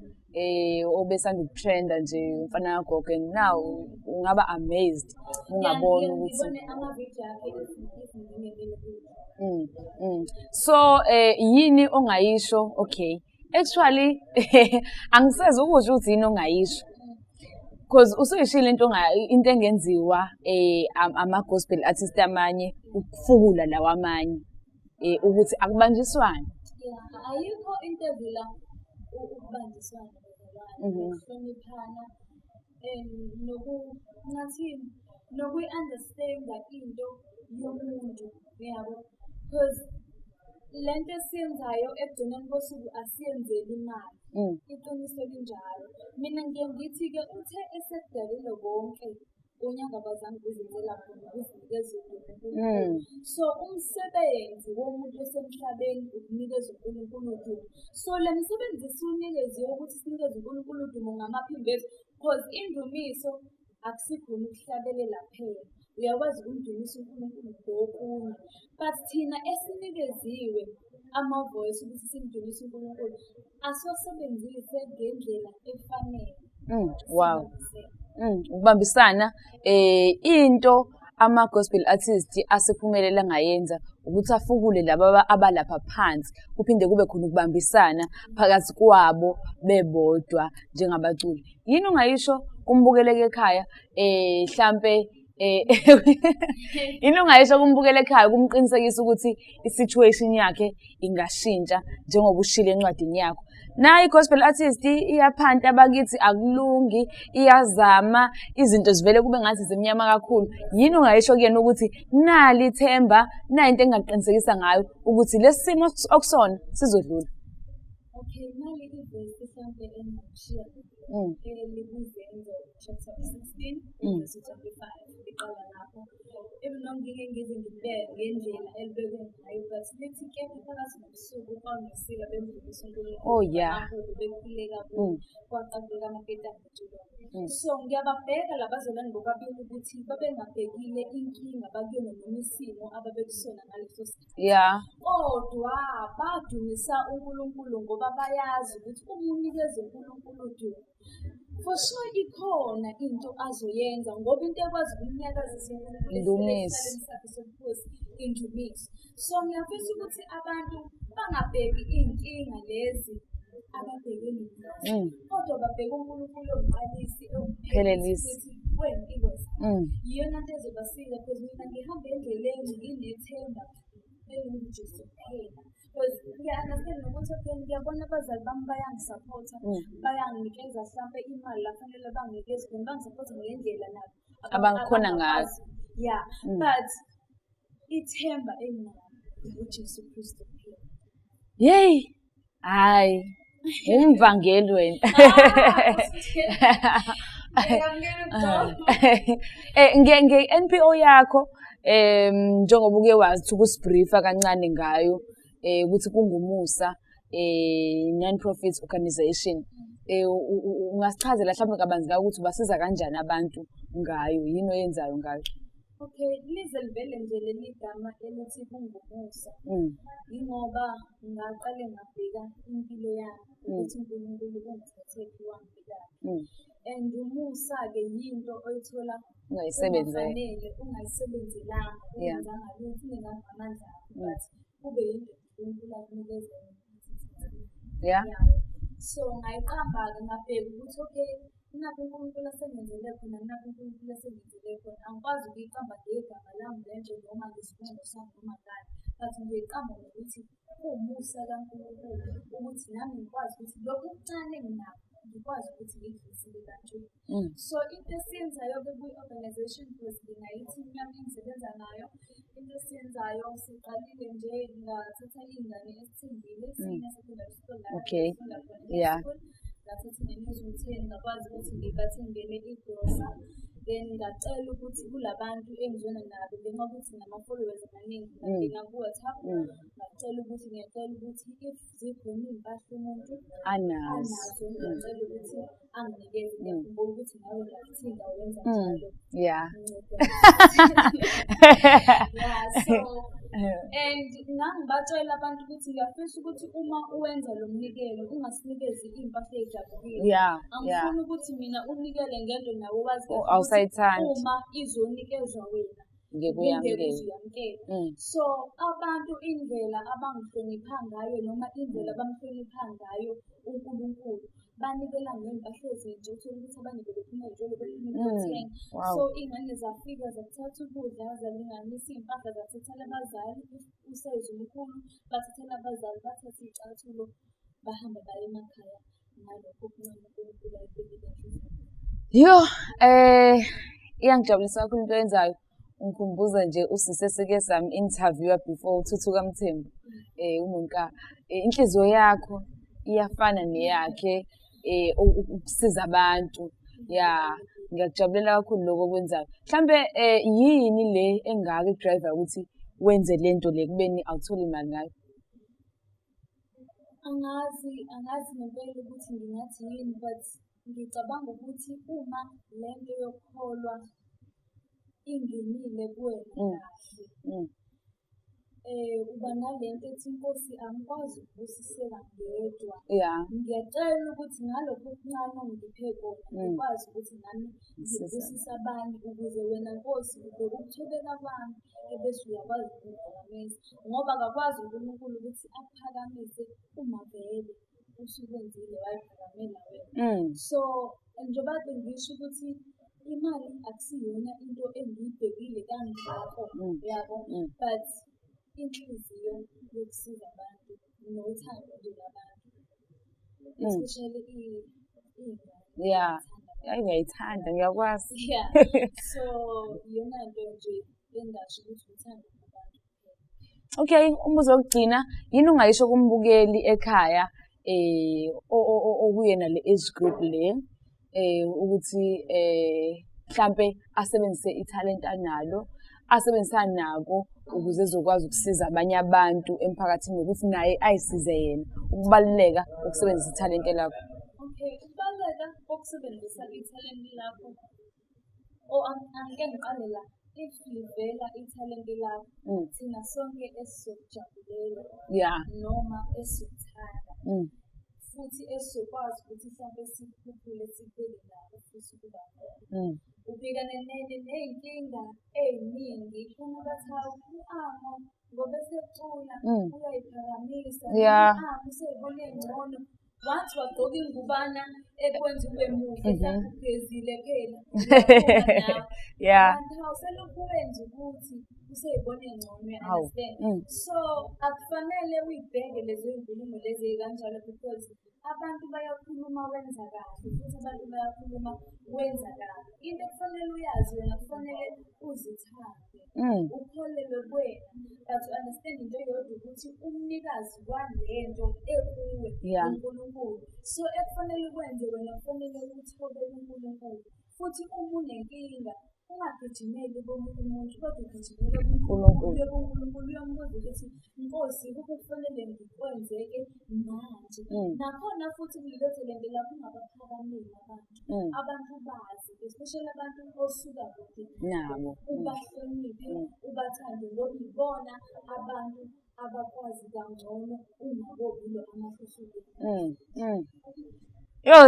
Obesanda ukutrenda nje umfana kagogo, and now ungaba amazed ungabona ukuthi So yini ongayisho? Okay, actually angiseze ukusho ukuthi yini ongayisho, because usuyishilo into engenziwa ama-gospel artist amanye ukufukula lawa amanye, ukuthi akubanjiswane. Yeah, ayikho into edlula ukubanjiswana, ukuhloniphana, nokungathini, nokuyi-understand-a into yomuntu, yabo. Because le nto esiyenzayo ekugcineni kosuku asiyenzeli imali. Iqiniso linjalo. Mina ngiye ngithi-ke uthe esekudalile konke, onyangabazange ukuzenzela khona ukuzinikeza uNkulunkulu. So umsebenzi womuntu osemhlabeni ukunikeza uNkulunkulu udumo. So le misebenzi esiwunikeziwe ukuthi sinikeze uNkulunkulu udumo ngamaphimbo ethu, because indumiso akusikhona ukuhlabelela kuphela. Uyakwazi ukumdumisa uNkulunkulu ngokunye. But thina esinikeziwe ama-voice ukuthi simdumise uNkulunkulu, asiwasebenzise ngendlela efanele. Wow. Ukubambisana, into ama-gospel artist asephumelela angayenza ukuthi afukule laba abalapha phansi, kuphinde kube khona ukubambisana phakathi kwabo bebodwa njengabaculi. Yini ongayisho kumbukeleka ekhaya, hlampe yini ongayisho kumbukela ekhaya kumqinisekisa ukuthi i-situation yakhe ingashintsha njengoba ushilo encwadini yakho? Nayo i-gospel artist iyaphanta bakithi, akulungi, iyazama, izinto zivele kube ngathi zimnyama kakhulu. Yini ongayisho kuyena ukuthi nali ithemba, nayi into engingaqinisekisa ngayo ukuthi lesi simo okusona sizodlula? Okay, nali ivesi mhlampe engingakushiya, elikuZenzo chapter 16 verse 25, iqala lapho. Even though ngike ngize ngibeke ngendlela elibekwe ngayo, but lithi kepha phakathi nobusuku uPawulu noSila bemdumisa uNkulunkulu bekhuleka kuye, kwaqaqeka amaketanga etshilongo. So ngiyababheka labazalwane bobabili ukuthi babengabhekile inkinga abakuyona noma isimo ababekusona ngaleso sikhathi. Kodwa badumisa uNkulunkulu ngoba bayazi ukuthi uma unikeza uNkulunkulu udumo, for sure ikhona into azoyenza, ngoba into ekwazi ukumnyakazisa uNkulunkulu Indumiso. Sakhe sobukhosi indumiso. So ngiyafisa ukuthi abantu bangabheki iy'nkinga lezi ababhekene nazo, kodwa babheke uNkulunkulu owumqalisi Phelelisi. wey'mpilo zabo. Iyona nto ezobasiza, because mina ngihamba endleleni nginethemba elinguJesu kuphela. Because ngiya-understand nokuthi okay, ngiyabona abazali bami bayangisaphotha, bayanginikeza hlampe imali la fanele banginikeze khona, bangisaphotha ngendlela nabo Abangikhona ngayo. Abangakwazi. Yeah, but ithemba enginalo uJesu Kristu kuphela. Yey, hayi, umvangeli wena. Nge-NPO yakho, njengoba uke wazi ukusibriefa kancane ngayo, ukuthi kungumusa, non-profit organization, ungasichazela mhlawumbe kabanzi ngayo ukuthi ubasiza kanjani abantu ngayo, yini oyenzayo ngayo? Okay, lize livele nje leli gama elithi kungumusa. Yingoba ngaqale ngabheka impilo yami ukuthi uNkulunkulu ungithathephi wangibekaphi. And umusa-ke yinto oyithola Ungayisebenzela. Ungafanele, ungayisebenzelanga, ungenzanga lutho, ungenzanga ngamandla akho, but kube yinto uNkulunkulu akunikeza yona ukuthi ithathe. Yeah. So ngayiqamba-ke, ngabheka ukuthi okay, nakhu uNkulunkulu asengenzele khona, nakhu uNkulunkulu asengenzele khona. Angikwazi ukuyiqamba ngegama lami lenje noma ngesibongo sami noma ngani, but ngiyiqamba ngokuthi kuwumusa kaNkulunkulu ukuthi nami ngikwazi ukuthi lokhu okuncane enginakho ngikwazi ukuthi ngikudlulisele ebantwini. So into esiyenzayo-ke kwi-organization, because nginayo i-team yami engisebenza nayo, into esiyenzayo siqalile nje ngathatha iy'ngane esithembile, senior secondary school la esifunda khona school. Ngathatha iy'ngane eziwu-10, ngakwazi ukuthi ngibathengele igrosa. Then ngacela ukuthi kulabantu engizwana nabo, ngenxa yokuthi nama-followers amaningi, ngangena ku-WhatsApp, ngacela ukuthi ngiyacela ukuthi if zikhona iy'mpahla umuntu Anazo. anazo, ngiyacela ukuthi anginikeze. Ngiyakhumbula ukuthi nawe ngakuthinta wenza njalo. Yeah. Yeah, so And ngangibatshela abantu ukuthi ngiyafisa ukuthi uma uwenza lo mnikelo ungasinikezi iy'mpahla ey'dabukile. Angifuni ukuthi mina unikele ngento nawe wazi kahle ukuthi Awusayithandi. Uma izonikezwa wena Ngeke ngeke uyamukele. Uze uyamukele. So abantu indlela abangihlonipha ngayo noma indlela abamhlonipha ngayo uNkulunkulu, banikela ngey'mpahla ezintsha, uthole ukuthi abanye bebephuma ey'tolo bephuma ukuyothenga. So iy'ngane zafika zathatha ukudla, zalinganisa iy'mpahla, zathathela abazali usayizi omkhulu, bathathela abazali, bathatha iy'cathulo, bahamba baye emakhaya nalokho okuncane uNkulunkulu ayekubekile enhliziyweni. Yo, iyangijabulisa kakhulu into oyenzayo. Ungikhumbuza nje usisi esike sam-interviewa before, uThuthuka Mthembu, uNonka. Inhliziyo yakho iyafana neyakhe, ukusiza abantu. Ya, ngiyakujabulela kakhulu lokho okwenzayo. Mhlambe yini le engaka eku-drive ukuthi wenze lento le kubeni awutholi imali ngayo? Angazi, angazi ngempela ukuthi ngingathi yini, but ngicabanga ukuthi uma lento yokukholwa ingenile kuwena kahle, uba nalento ethi, "Nkosi, angikwazi ukubusiseka ngedwa. Ngiyacela ukuthi ngalokhu okuncane ongiphe kona ngikwazi ukuthi nami Ngisize. Ngibusise abanye ukuze wena Nkosi ubheke ukuthobeka kwami ebese uyakwazi ukungiphakamisa." Ngoba akakwazi uNkulunkulu ukuthi akuphakamise uma vele usukwenzile wayiphakamela wena. So njengoba kade ngisho ukuthi imali akusiyona into engiyibhekile kangako, yabo, but inhliziyo yokusiza abantu nothando nje labantu, especially iy'ngane. Ngiyazithanda. Hayi, ngiyayithanda, ngiyakwazi. Yeah, so iyona nto nje engasho ukuthi uthando kubantu kuphela. Okay, umbuzo wokugcina, yini ungayisho kumbukeli ekhaya okuyena le age group le ukuthi mhlambe asebenzise ithalente analo, asebenzisane nako ukuze ezokwazi ukusiza abanye abantu emphakathini nokuthi naye ayisize yena, ukubaluleka ukusebenzisa ithalente lakho? Okay, ukubaluleka kokusebenzisa ithalente lakho, oh, angike ngiqale la. If livela ithalente lakho, thina sonke esizokujabulela noma esizokuthanda futhi esizokwazi ukuthi mhlampe sikukhuphule sikubeke lapho futhi kuba khona. Ubhekane ney'nkinga ey'ningi, khona bathi, "Hawu, u-Amo ngoba esecula uyayiphakamisa, u-Amo usey'bona engcono." Wathi wagqoka ingubana ekwenza ube muhle, mhlawumbe ugezile phela, uyaphuma nawe. Kanti hawu, selokhu wenza ukuthi usey'bona engcono, Hawu. you-understand? So akufanele uyibheke lezo y'nkulumo lezi ey'kanjalo because abantu bayakhuluma wenza kahle futhi abantu bayakhuluma wenza kabi. Into ekufanele uyazi wena, kufanele uzithande, ukholelwe kuwena, but u-understand into eyodwa ukuthi umnikazi walento ekuwe uNkulunkulu. So ekufanele ukwenze wena, kufanele uthobele uNkulunkulu. Futhi uma unenkinga ungagijimeli komunye umuntu kodwa ugijimele kuNkulunkulu. Uye kuNkulunkulu uyombuza ukuthi, "Nkosi, ikuphi okufanele ngikwenze-ke manje?" Nakhona futhi kulelo thalente lakho ungabaphakameli abantu. Abantu bazi, especially abantu osuka kude nabo. Ubahloniphe, ubathande ngoba ibona abantu abakwazi kangcono ungakobi amahluhluke. Yo,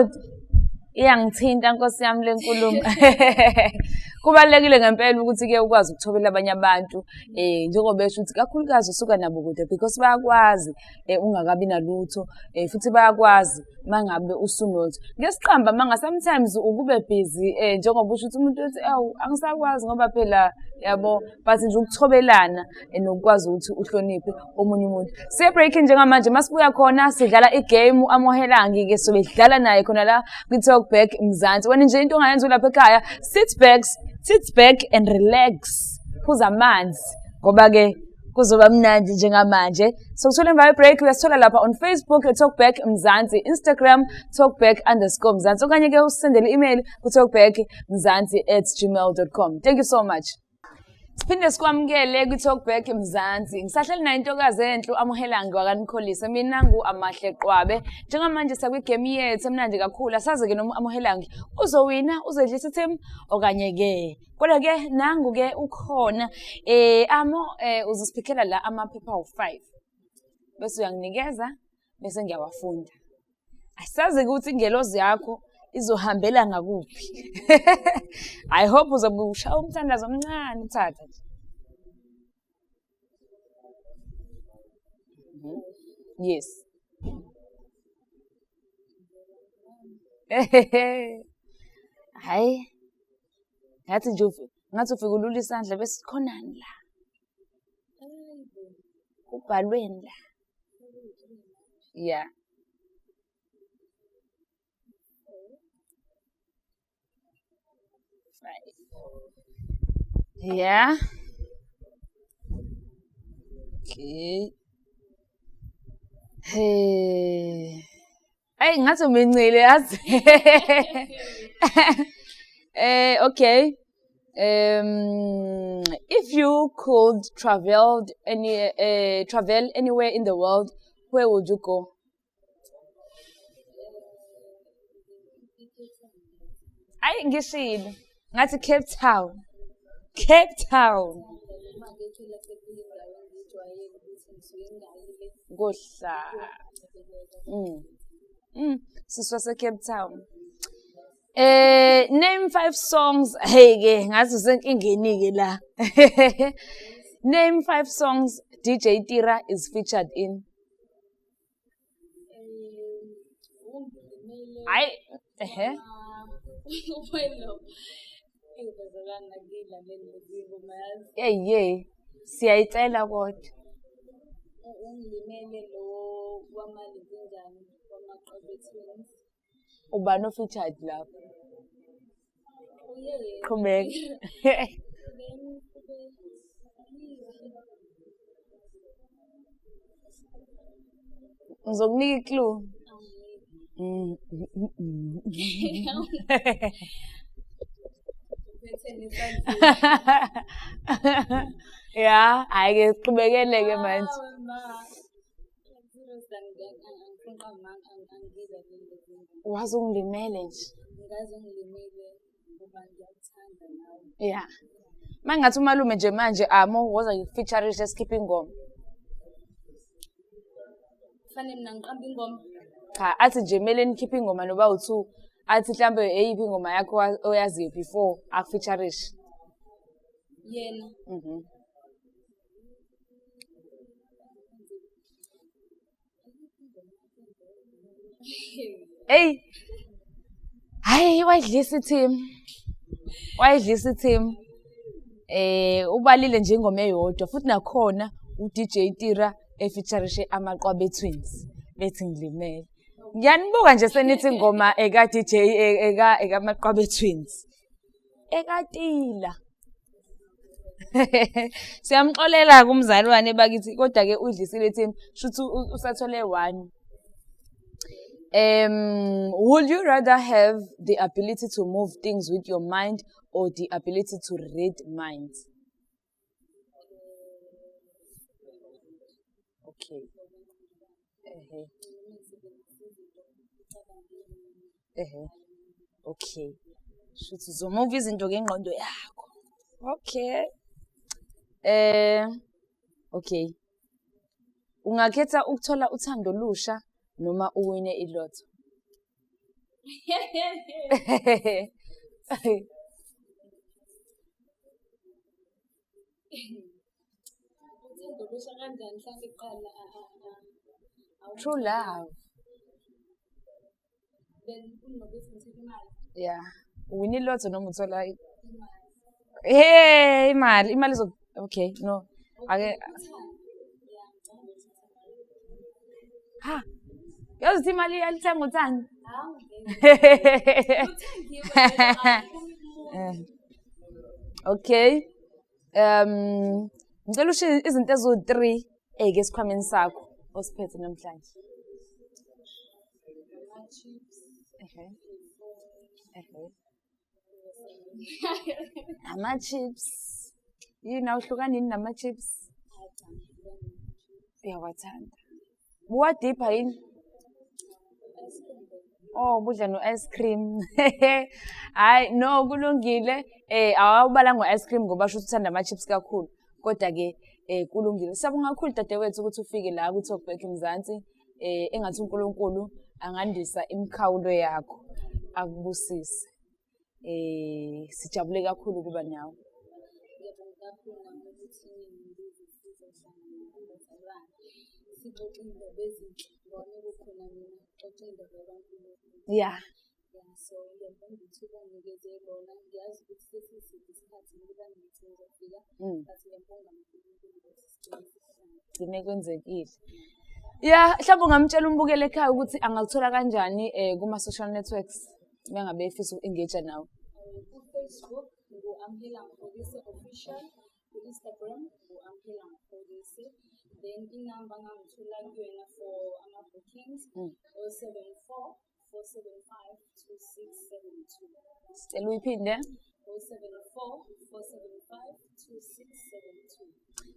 iyangithinta Nkosi yami le nkulumo. Kubalulekile ngempela ukuthi-ke ukwazi ukuthobela abanye abantu njengoba esho ukuthi kakhulukazi usuka nabo kude because bayakwazi ungakabi nalutho, futhi bayakwazi uma ngabe usunotho. Ngeke siqambe amanga, sometimes ukube busy, njengoba usho ukuthi umuntu uthi, "Ewu, angisakwazi ngoba phela yabo," but nje ukuthobelana nokukwazi ukuthi uhloniphe omunye umuntu. Siye break njengamanje, masibuya khona sidlala i-game Amohelang-ke sobe sidlala naye khona la kwi-Talk Back Mzansi. Wena nje into ongayenza ulapha ekhaya, sit back and relax. Phuza amanzi ngoba-ke kuzoba mnandi njengamanje. Sokuthola emva kwe-break. Uyasithola lapha on Facebook, Talkback Mzansi, Instagram, Talkback_Mzansi, okanye-ke usisendele i-email ku-talkbackmzansi@gmail.com. Thank you so much. Siphinde sikwamukele kwi-Talkback Mzansi. Ngisahleli nayo intokazi enhle u-Amohelang wakaNkholise. Mina ngu-Amahle Qwabe. Njengamanje sakwigame yethu emnandi kakhulu. Asazi-ke noma u-Amohelang uzowina, uzodlisa i-team okanye-ke. Kodwa-ke nangu-ke ukhona. Amo uzosiphikhela la amaphepha awu-5. Bese uyanginikeza, bese ngiyawafunda. Asazi ukuthi ingelozi yakho izohambela ngakuphi. I hope uzobe ushaya umthandazo omncane uthatha nje. Yes. Hayi. Ngathi nje ngathi ufika ulula isandla bese khonani la. Kubhalweni la. Yeah. Yeah. Okay. Hey. Ay ngathi umincile yazi. Okay. If you could travel anywhere in the world, where would you go? Ayi ngishilo. Ngathi Cape Town. Cape Town. Kohlala. Sisi wase Cape Town. Name 5 songs. Hey ke ngathi usenkingeni ke la. Name 5 songs DJ Tira is featured in. Hayi ehe. Hey siyayicela kodwa. Ungilimele lo wamalizinjani wamaqobe twins. Ubani o-featured lapho? Qhubeka. Ngizokunika i-clue. Yeah, hhayi ke siqhubekele-ke manje. Waze ungilimele nje. Yeah. Mangathi umalume nje manje amo woza ngikufeaturishe sikhiphe ingoma. Kufanele mina ngiqambe ingoma. Cha, athi nje kumele nikhiphe ingoma noba u2. Athi mhlambe eyiphi ingoma yakho oyaziyo before akufeaturishe. Yena. Mhm. Hey. Hayi wayidlisa i-team. Wayidlisa i-team. Ubalile nje ingoma eyodwa futhi nakhona uDJ Tira efeaturishe Amaqwabe Twins bethi ngilimele. Ngiyanibuka nje senithi ingoma eka DJ eka ekaMaqwabe Twins. Ekatila. Siyamxolela kumzalwane bakithi kodwa ke udlisile i-team shuthi usathole 1. Would you rather have the ability to move things with your mind or the ability to read minds? Okay. Okay. Shuthi uzomove izinto ngengqondo yakho. Okay. Okay. Ungakhetha ukuthola uthando olusha noma uwine ilotho? Uthando olusha kanjani mhlawumbe kuqala? True love. Then kunokuthi ngithole imali. Yeah. Uwine ilotho noma uthola Hey, imali, imali izo okay, no. Ake ha. Yazi ukuthi imali iyalithenga uthando. Okay. Ngicela usho izinto eziwu-3 eke esikhwameni sakho osiphethe namhlanje. Ama-chips. Yini, awuhlukani yini nama-chips? Uyawathanda. Buwadipha yini? Oh, budla no-ice cream. Hhayi, no, kulungile. Awubala ngo-ice cream ngoba sho ukuthi uthanda ama-chips kakhulu. Kodwa-ke kulungile. Siyabonga kakhulu, dadewethu, ukuthi ufike la ku-Talkback Mzansi. Engathi uNkulunkulu angandisa imikhawulo yakho, akubusise. Sijabule kakhulu ukuba nawe. Ngiyabonga kakhulu nami ukuthi ningibize sizohlangana nabazalwane, sixoxe iy'ndaba ezinhle, ngoba kukhona mina xoxe iy'ndaba kaNkulunkulu. Ya, so ngiyabonga ithuba onginikeze lona. Ngiyazi ukuthi sesiside isikhathi ngoba ngithi ngizofika, but ngiyabonga uNkulunkulu ukuthi sigcine sihlangene. Gcine kwenzekile. Ya, mhlawumbe ungamtshela umbukeli ekhaya ukuthi angakuthola kanjani kuma-social networks uma ngabe efisa uku-engage nawe. Ku-Facebook ngu-Amohelang Modise Official, ku-Instagram ngu-Amohelang Modise. Then inamba angangithola kuyona for ama-bookings, 074 475 2672. Sicela uyiphinde. 074 475 2672.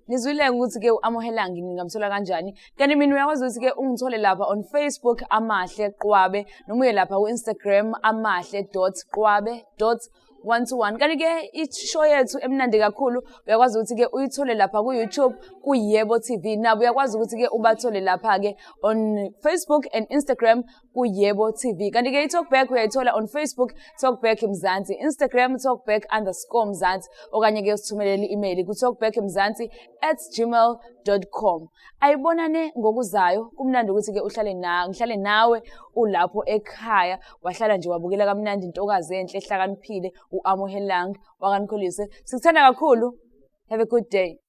Nizwile ukuthi-ke u-Amohelang ngingamthola kanjani. Kanti mina uyakwazi ukuthi-ke ungithole lapha on Facebook, Amahle Qwabe, noma uye lapha ku-Instagram, amahle.qwabe.121. Kanti-ke i-show yethu emnandi kakhulu uyakwazi ukuthi-ke uyithole lapha ku-YouTube, ku-Yebo TV. Nabo uyakwazi ukuthi-ke ubathole lapha-ke on Facebook and Instagram, ku-Yebo TV. Kanti-ke i-Talkback uyayithola on Facebook, Talkback Mzansi, Instagram, Talkback_Mzansi, okanye-ke usithumelele i-email ku-talkbackmzansi@gmail.com. Ayibonane ngokuzayo. Kumnandi ukuthi-ke uhlale na ngihlale nawe ulapho ekhaya, wahlala nje wabukela kamnandi intokazi enhle ehlakaniphile, u-Amohelang wakaNkholise. Sikuthanda kakhulu. Have a good day.